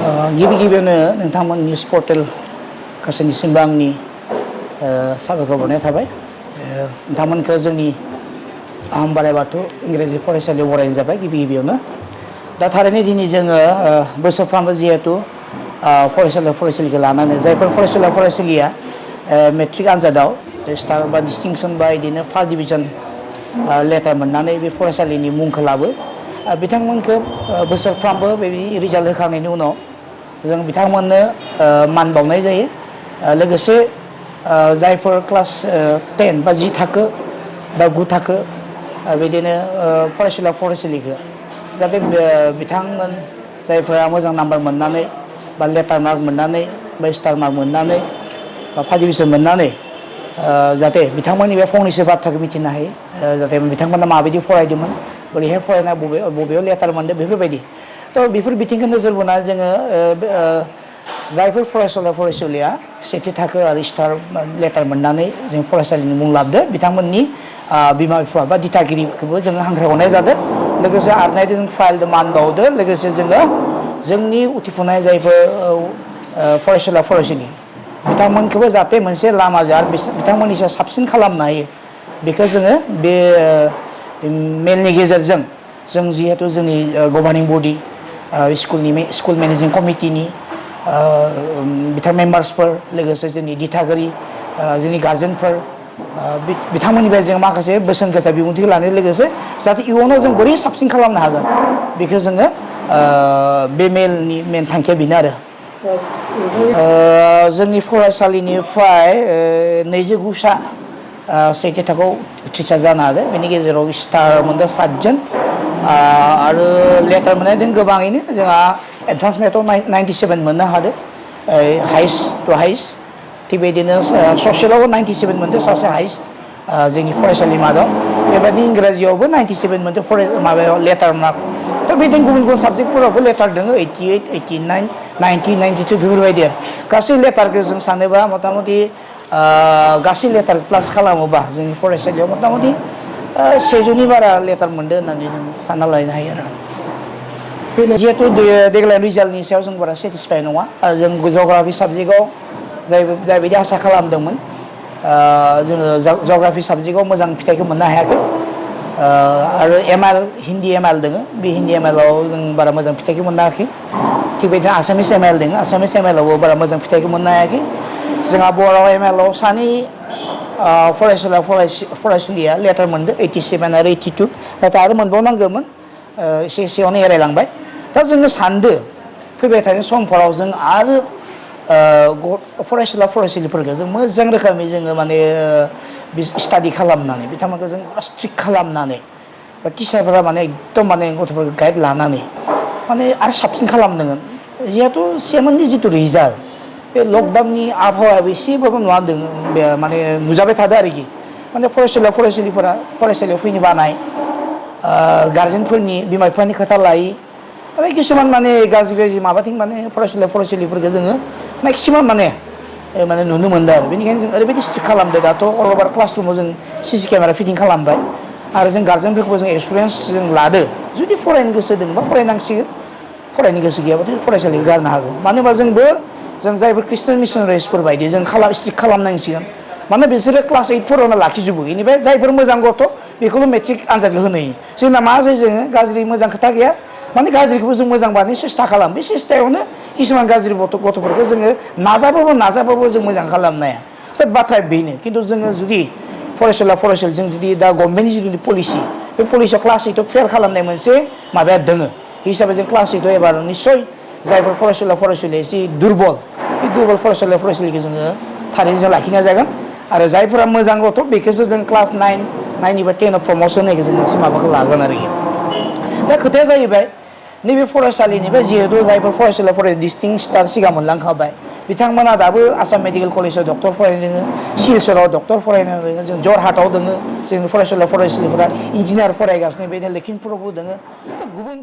गिबि गिबियावनो नोंथांमोन निउस पर्टेल गासैनिसिमबो आंनि साबायखर बावनाय थाबाय। नोंथांमोनखौ जोंनि आहम बोराइ बाथौ इंराजि फरायसालियाव बरायनाय जाबाय गिबि गिबियावनो। दा थारैनो दिनै जोङो बोसोरफ्रामबो जिहेथु फरायसालिखौ लानानै जायफोर फरायसुलिया मेट्रिक आनजादाव स्टार बा डिस्टिंसन बा बिदिनो फार्स्ट डिभिजन लेटार मोननानै बे फरायसालिनि मुंखौ लाबो बिथांमोनखौ बोसोरफ्रामबो बेबायदि रिजाल्ट होखांनायनि उनाव जों बिथांमोननो मान बावनाय जायो। लोगोसे जायफोर क्लास 10 बा 10 थाखो बा 9 थाखो बिदिनो फरायसुलिखौ जाहाथे बिथांमोन जायफोरा मोजां नाम्बार मोननानै बा लेटार मार्क मोननानै बा स्टार मार्क मोननानै बा फार्स्ट डिभिजन मोननानै जाहाथे बिथांमोननि बे फंनैसो बाथ्राखौ मिथिनो हायो। जाहाथे बिथांमोना माबायदि फरायदोंमोन, बोरैहाय फरायना बबेयाव लेटार मोनदों बेफोरबायदि। थ' बेफोर बिथिंखौ नोजोर बोना जोङो जायफोर फरायसुलिया सेथि थाखो आरो स्टार लेटार मोननानै जों फरायसालिनि मुं लाबोदो बिथांमोननि बिमा बिफा बा दिथागिरिखौबो जोङो हांख्रायहरनाय जादों। लोगोसे आरनायजों फाइलजों मान बावदो। लोगोसे जोङो जोंनि उथिफुनाय जायफोर फरायसुलि बिथांमोनखौबो जाहाथे मोनसे लामाजों बिथांमोननि सायाव साबसिन खालामनो हायो बेखौ जोङो बे मेलनि गेजेरजों जों जिहेथु जोंनि गभार्निं बडि स्कुल मेनेजिं कमिटिनि बिथां मेम्बार्सफोर लोगोसे जोंनि दिथागिरि जोंनि गार्जेनफोर बिथांमोननिफ्राय जों माखासे बोसोन गोसा बिबुंथिखौ लानाय लोगोसे जाहाथे इयुनाव जों बोरै साबसिन खालामनो हागोन बेखौ जोङो बे मेलनि मेन थांखिया बेनो आरो जोंनि फरायसालिनिफ्राय 29सा सेथि थाखोआव उथ्रिसार जानो हादों। बेनि गेजेराव स्टार मोनदों 7 जन आरो लेटार मोननायजों गोबाङैनो जोंहा एडभान्स मेथआव 97 मोननो हादों हाइस्ट टु हाइस्ट। थिग बेदिनो ससियेलावबो 97 मोनदों सासे हाइस्ट जोंनि फरायसालि मादाव। बेबायदि इंराजियावबो 97 मोनदों माबायाव लेटार मार्क। थ' बिदिनो गुबुन गुबुन साबजेक्टफोरावबो लेटार दङ 88, 89, 90, 92 बेफोरबायदि आरो गासै लेटारखौ जों सानोबा मथा मथि गासै लेटार प्लास खालामोबा जोंनि फरायसालियाव मथा मथि 100 बारा लेटार मोनदों होननानै जों सानना लानो हायो आरो। जिहेथु देग्लाय रिजाल्टनि सायाव जों बारा सेटिसफाइ नङा। जों जग्राफि साबजेक्टआव जायबायदि आसा खालामदोंमोन जोङो जग्राफि साबजेक्टआव मोजां फिथाइखौ मोननो हायाखै। आरो हिन्दी एम आइल दङ। बे हिन्दी एम आइलआव जों बारा मोजां फिथाइखौ मोननो हायाखै। थिग बेदिनो आसामिस एम आइल दङ। आसामिस एम आइलआवबो बारा मोजां फिथाइखौ मोननो हायाखै। जोंहा बर' एम आइलआव सानै फरायसुलिया लेटार मोनदों 87 आरो 82। नाथाय आरो मोनबावनांगौमोन एसे एसेयावनो एरायलांबाय। दा जोङो सानदो फैबाय थानाय समफोराव जों आरो फरायसुलिफोरखौ जों मोजां रोखोमै जोङो माने स्टाडि खालामनानै बिथांमोनखौ जों स्ट्रिक्ट खालामनानै बा टिचारफोरा माने एकदम माने गथ'फोरखौ गाइड लानानै माने आरो साबसिन खालामनांगोन। जिहेथु सेमोननि जिथु रिजाल्ट बे लकडाउननि आबहावायाबो एसेबाबो नुदों माने नुजाबाय थादों आरोखि। माने फरायसुलिफोरा फरायसालियाव फैनो बानाय गार्जेनफोरनि बिमा बिफानि खोथा लायै ओमफ्राय किसुमान माने गाज्रि माबाथिं माने फरायसुलिफोरखौ जोङो मेक्सिमाम माने नुनो मोनदों आरो। बेनिखायनो जों ओरैबायदि स्ट्रिक्ट खालामदों दाथ' अल अभार क्लासरुमाव जों CC केमेरा फिटिं खालामबाय आरो जों गार्जेनफोरखौबो जों एक्सपिरियेन्स जों लादो। जुदि फरायनो गोसो दंबा फरायनांसिगोन, फरायनो गोसो गैयाबाथ' फरायसालिखौ गारनो हागौ। मानो होनबा जों जायफोर ख्रिस्टियान मिसनारिसफोर बायदि जों स्ट्रिक्ट खालामनांसिगोन। माने बिसोरो क्लास 8 लाखिजोबो। बेनिफ्राय जायफोर मोजां गथ' बेखौल' मेट्रिक आनजादखौ होनो होयो। जोंना मा जायो जोङो गाज्रि मोजां खोथा गैया। माने गाज्रिखौबो जों मोजां बानायनो सेस्था खालामो। बे सेस्थायावनो किसुमान गाज्रि गथ'फोरखौ जोङो नाजाबाबो जों मोजां खालामनो हाया। बे बाथ्राया बेनो। खिन्थु जोङो जुदि फरायसालिजों जुदि दा गभर्नमेन्टनि जिथु पलिसि बे पलिसियाव क्लास 8आव फेल खालामनाय मोनसे माबाया दोङो। बे हिसाबै जों क्लास 8आव एबार निस्सय जायफोर फरायसुलिया एसे दुरबल बे दुरबल फरायसुलिखौ जोङो थारैनो जों लाखिनाय जागोन। आरो जायफोरा मोजां गथ' बेखौसो जों क्लास 9 एबा 10आव प्रमसन होनायखौ जों मोनसे माबाखौ लागोन आरोखि। दा खोथाया जाहैबाय नैबे फरायसालिनिफ्राय जिहेतु जायफोर फरायसुलिफोरा डिस्टिं स्टार सिगां मोनलांखाबाय बिथांमोना दाबो आसाम मेडिकेल कलेजाव डक्टर फरायनो दोङो, सिलचराव डक्टर फरायनो दोङो, जों जरहाटआव दोङो जोंनि फरायसुलिफोरा इन्जिनियार फरायगासिनो बेनो लखिमपुरावबो दोङो। गुबुन